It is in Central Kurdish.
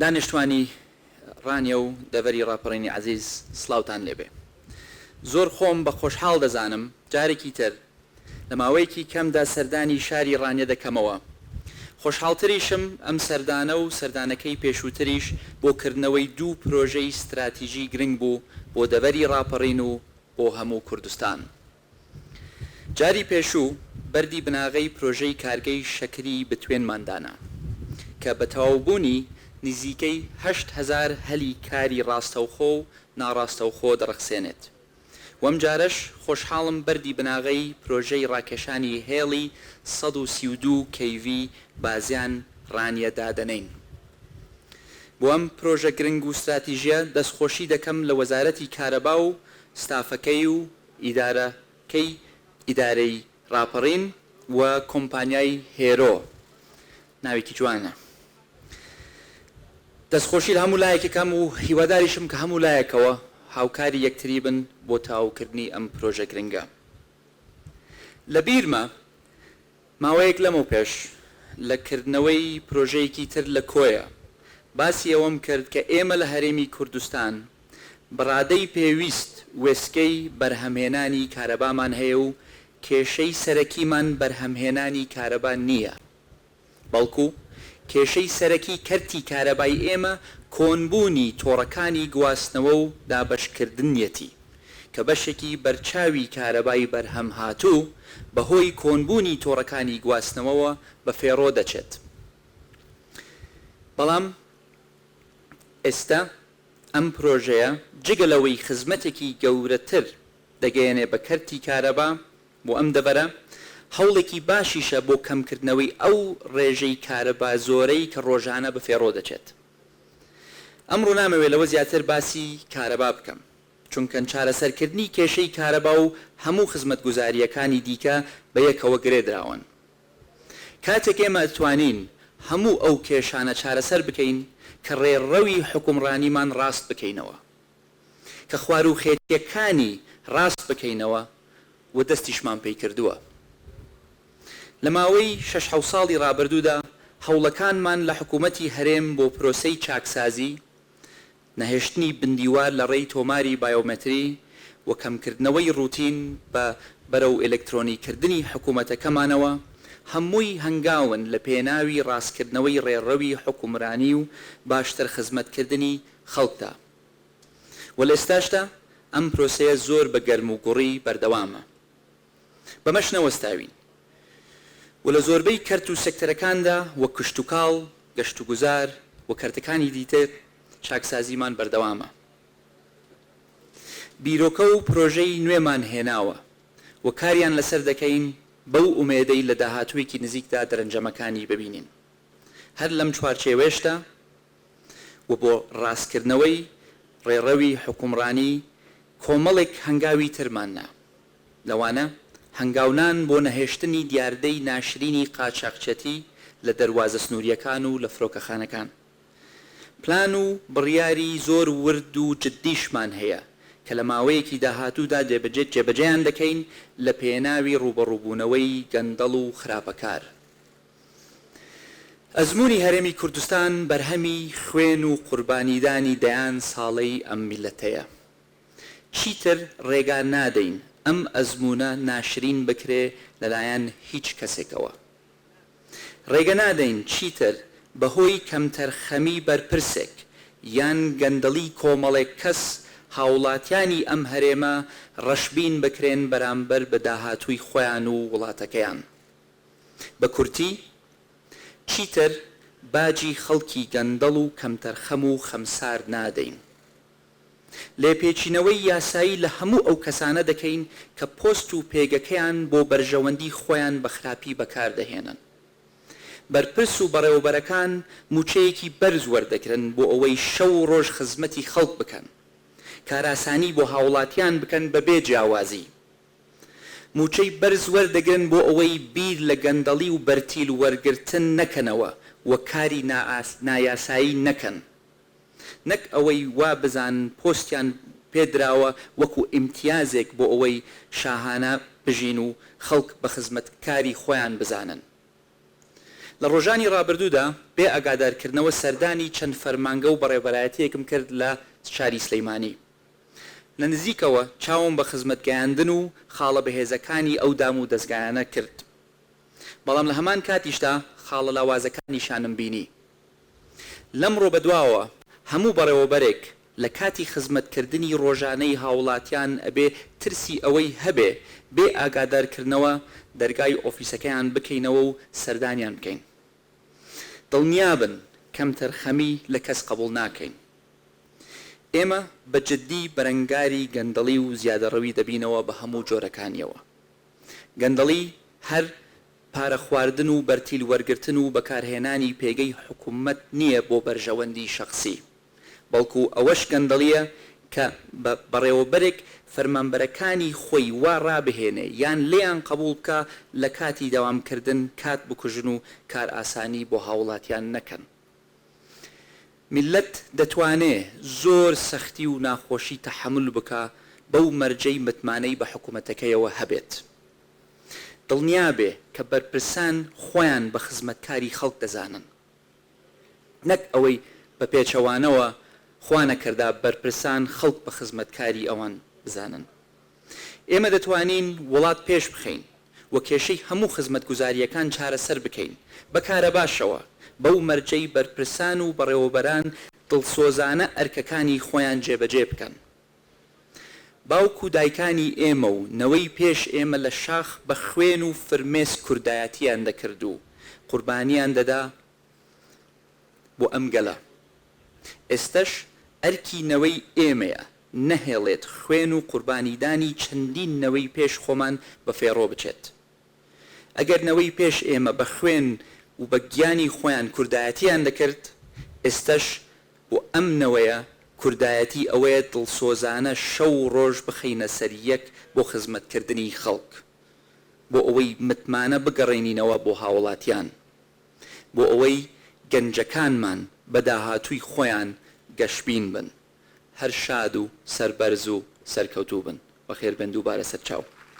دانیشتوانی ڕانیە و دەڤەری ڕاپەڕینی عەزیز سڵاوتان لێبێ. زۆر خۆم بە خۆشحاڵ دەزانم جارێکی تر لە ماوەیەکی کەمدا سەردانی شاری ڕانیە دەکەمەوە. خۆشحاڵتریشم ئەم سەردانە و سەردانەکەی پێشووتریش بۆ کردنەوەی دوو پرۆژەی ستراتیژی گرنگ بوو بۆ دەڤەری ڕاپەڕین و بۆ هەموو کوردستان. جاری پێشوو بەردی بناغەی پرۆژەی کارگەی شەکری بتوێنمان دانا، کە بە تەواوبوونی نزیکەی 8000 هەلی کاری ڕاستەوخۆ و ناڕاستەوخۆ دەڕەخسێنێت و ئەمجارەش خۆشحاڵم بەردی بناغەی پرۆژەی ڕاکێشانی هێڵی 132 کەی ڤی بازیان ڕانیە دادەنێین. بۆ ئەم پرۆژە گرنگ و ستراتیژیە دەستخۆشی دەکەم لە وەزارەتی کارەبا و ستافەکەی و ئیدارەکەی ئیدارەی ڕاپەڕین و کۆمپانیای هێرۆ، ناوێکی جوانە. دەستخۆشی لە هەموو لایەک ئەکەم و هیواداریشم کە هەموو لایەکەوە هاوکاری یەکتری بن بۆ تەواوکردنی ئەم پرۆژە گرنگە. لە بیرمە ماوەیەک لەمەوپێش لە کردنەوەی پرۆژەیەکی تر لە کۆیە باسی ئەوەم کرد کە ئێمە لە هەرێمی کوردستان بە ڕادەی پێویست وێستگەی بەرهەمهێنانی کارەبامان هەیە و کێشەی سەرەکیمان بەرهەمهێنانی کارەبا نییە. بەڵکو کێشەی سەرەکی کەرتی کارەبای ئێمە کۆنبوونی تۆڕەکانی گواستنەوە و دابەشکردنیەتی، کە بەشێکی بەرچاوی کارەبای بەرهەمهاتوو بەهۆی کۆنبوونی تۆڕەکانی گواستنەوەوە بەفێڕۆ دەچێت. بەڵام ئێستا ئەم پرۆژەیە جگە لەوەی خزمەتێکی گەورەتر دەگەیەنێ بە کەرتی کارەبا بۆ ئەم دەڤەرە، هەوڵێکی باشیشە بۆ کەمکردنەوەی ئەو ڕێژەی کارەبا زۆرەی کە ڕۆژانە بەفێڕۆ دەچێت. ئەمڕۆ نامەوێ لەوە زیاتر باسی کارەبا بکەم، چونکەن چارەسەرکردنی کێشەی کارەبا و هەموو خزمەتگوزارییەکانی دیکە بە یەکەوە گرێ دراون. کاتێک ئێمە ئەتوانین هەموو ئەو کێشانە چارەسەر بکەین کە ڕێڕەوی حوکمڕانیمان ڕاست بکەینەوە. کە خواروخێچیەکانی ڕاست بکەینەوە و دەستیشمان پێی کردووە. لە ماوەی شەش حەوت ساڵی ڕابردوودا هەوڵەکانمان لە حکوومەتی هەرێم بۆ پرۆسەی چاکسازی، نەهێشتنی بندیوار لە ڕێی تۆماری بایۆمەتری و کەمکردنەوەی ڕوتین بە بەرەو ئێلکترۆنی کردنی حکوومەتەکەمانەوە هەمووی هەنگاون لە پێناوی ڕاستکردنەوەی ڕێڕەوی حوکمرانی و باشتر خزمەتکردنی خەڵکدا. و لە ئێستاشدا ئەم پرۆسەیە زۆر بە گەرم و گوڕی بەردەوامە. بەمەش نەوەستاوین و لە زۆربەی کەرت و سێکتەرەکاندا وەک کشتوکاڵ، گەشتوگوزار و کەرتەکانی دیتر چاکسازیمان بەردەوامە. بیرۆکە و پرۆژەی نوێمان هێناوە و کاریان لەسەر دەکەین بەو ئومێدەی لە داهاتووێکی نزیکدا دەرەنجەمەکانی ببینین. هەر لەم چوارچێوەیەشدا و بۆ ڕاستکردنەوەی ڕێڕەوی حوکمڕانی کۆمەڵێک هەنگاوی ترمان نا، لەوانە هەنگاونان بۆ نەهێشتنی دیاردەی ناشرینی قاچاخچێتی لە دەروازە سنوورییەکان و لە فرۆکەخانەکان. پلان و بڕیاری زۆر ورد و جددیشمان هەیە کە لە ماوەیەکی داهاتوودا جێبەجێیان دەکەین لە پێناوی ڕووبەڕووبوونەوەی گەندەڵ و خراپەکار. ئەزموونی هەرێمی کوردستان بەرهەمی خوێن و قوربانیدانی دەیان ساڵەی ئەم میللەتەیە. چیتر ڕێگا نادەین ئەم ئەزموونە ناشرین بکرێ لەلایەن هیچ کەسێکەوە. ڕێگە نادەین چیتر بەهۆی کەمتەرخەمی بەرپرسێک یان گەندەڵی کۆمەڵێک کەس هاوڵاتیانی ئەم هەرێمە ڕەشبین بکرێن بەرامبەر بە داهاتووی خۆیان و وڵاتەکەیان. بە کورتی، چیتر باجی خەڵکی گەندەڵ و کەمتەرخەم و خەمسارد نادەین. لێپێچینەوەی یاسایی لە هەموو ئەو کەسانە دەکەین کە پۆست و پێگەکەیان بۆ بەرژەوەندی خۆیان بە خراپی بەکار دەهێنن. بەرپرس و بەڕێوەبەرەکان مووچەیەکی بەرز وەردەگرن بۆ ئەوەی شەو و ڕۆژ خزمەتی خەڵک بکەن، کارئاسانی بۆ هاوڵاتیان بکەن بەبێ جیاوازی. مووچەی بەرز وەردەگرن بۆ ئەوەی بیر لە گەندەڵی و بەرتیل وەرگرتن نەکەنەوە و کاری نایاسایی نەکەن. نەک ئەوەی وا بزانن پۆستیان پێ دراوە وەکو ئیمتیازێک بۆ ئەوەی شاهانە بژین و خەڵک بە خزمەتکاری خۆیان بزانن. لە ڕۆژانی ڕابردوودا بێ ئاگادارکردنەوە سەردانی چەند فەرمانگە و بەڕێوبەرایەتییەکم کرد لە شاری سلیمانی. لە نزیکەوە چاوم بە خزمەتگەیاندن و خاڵە بەهێزەکانی ئەو دام و دەزگایانە کرد. بەڵام لە هەمان کاتیشدا خاڵە لاوازەکانیشانم بینی. لەمڕۆ بەدواوە هەموو بەڕێوەبەرێک لە کاتی خزمەتکردنی ڕۆژانەی هاوڵاتیان ئەبێ ترسی ئەوەی هەبێ بێ ئاگادارکردنەوە دەرگای ئۆفیسەکەیان بکەینەوە و سەردانیان بکەین. دڵنیابن کەمتەرخەمی لە کەس قبوڵ ناکەین. ئێمە بە جدی بەرەنگاری گەندەڵی و زیادەڕەوی دەبینەوە بە هەموو جۆرەکانیەوە. گەندەڵی هەر پارە خواردن و بەرتیل وەرگرتن و بەکارهێنانی پێگەی حکومەت نییە بۆ بەرژەوەندی شەخسی، بەڵکو ئەوەش گەندەڵییە کە بە بەڕێوەبەرێک فەرمانبەرەکانی خۆی وا ڕابهێنێ یان لێیان قبوڵ بکا لە کاتی دەوامکردن کات بکوژن و کارئاسانی بۆ هاوڵاتیان نەکەن. میللەت دەتوانێ زۆر سەختی و ناخۆشی تەحەمول بکا بەو مەرجەی متمانەی بە حکومەتەکەیەوە هەبێت. دڵنیابێ کە بەرپرسان خۆیان بە خزمەتکاری خەڵک دەزانن. نەک ئەوەی بە پێچەوانەوە خوانەکەردا بەرپرسان خەڵک بە خزمەتکاری ئەوان بزانن. ئێمە دەتوانین وڵات پێش بخەین و کێشەی هەموو خزمەتگوزارییەکان چارەسەر بکەین بە کارەباشەوە، بەو مەرجەی بەرپرسان و بەڕێوەبەران دڵسۆزانە ئەرکەکانی خۆیان جێبەجێ بکەن. باوک و دایکانی ئێمە و نەوەی پێش ئێمە لە شاخ بە خوێن و فرمێسک کوردایەتییان دەکرد و قوربانییان دەدا بۆ ئەم گەلە. ئێستەش ئەرکی نەوەی ئێمەیە نەهێڵێت خوێن و قوربانیدانی چەندین نەوەی پێش خۆمان بە فێڕۆ بچێت. ئەگەر نەوەی پێش ئێمە بە خوێن و بە گیانی خۆیان کوردایەتییان دەکرد، ئێستەش بۆ ئەم نەوەیە کوردایەتی ئەوەیە دڵسۆزانە شەو و ڕۆژ بخەینە سەر یەک بۆ خزمەتکردنی خەڵک، بۆ ئەوەی متمانە بگەڕێنینەوە بۆ هاوڵاتیان، بۆ ئەوەی گەنجەکانمان بە داهاتووی خۆیان گەشبین بن. هەر شاد و سەربەرز و سەرکەوتوو بن. بەخێربێن دووبارە سەرچاو.